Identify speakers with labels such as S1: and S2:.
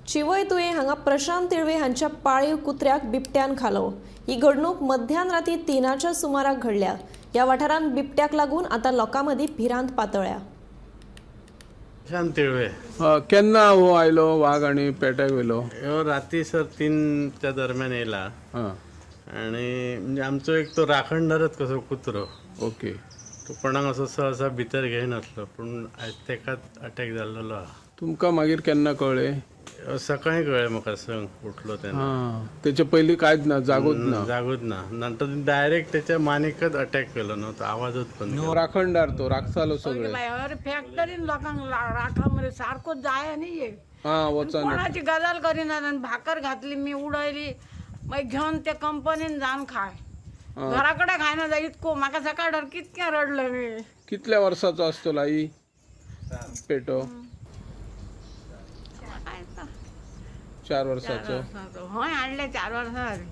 S1: चिवय तुयें हांगा प्रशांत तिळवे हांच्या पाळीव कुत्र्याक बिबट्यान खालो. ही घडणूक मध्यान राती 3च्या सुमाराक घडल्या. ह्या वाठारांत बिबट्याक लागून आतां लोकां मदीं भिरांत पातळ्ळ्या.
S2: प्रशांत तिळवे.
S3: केन्ना हो आयलो वाग आणि पेट्याक व्हेलो?
S2: ह्यो राती सर 3च्या दरम्यान येयला. आणि म्हणजे आमचो एक तो राखणदारच कसो कुत्रो.
S3: ओके.
S2: तो कोणाक असो सहसा भितर घेयनासलो, पूण आयज तेकाच अटॅक जाल्लेलो आहा.
S3: तुमकां मागीर केन्ना कळ्ळें?
S2: ह्यो सकाळीं कळ्ळें म्हाका, संक उठलो तेन्ना.
S3: तेचे पयलीं कांयच ना, जागोच ना?
S2: जागूच ना. नंतर डायरेक्ट त्याच्या मानेकच अटॅक केलो न्हू, तो आवाजच बंद केलो.
S3: राखणदार तो राखतालो सगळे.
S4: अरे, फॅक्टरीन लोकांक राखा मरे, सारको जाय आनी ये.
S3: वचना.
S4: कोणाची गजाल करिना आनी भाकर घातली मी उडयली, मागीर घेवन ते कंपनीन जावन खाय, घरा कडेन खायना जाय. इतको म्हाका सकाळ कितकें रडलें मी.
S3: कितल्या वर्साचो आसतलो आई पेटो? 4 वर्साचो.
S4: हय, हाडले 4 वर्सां जालीं.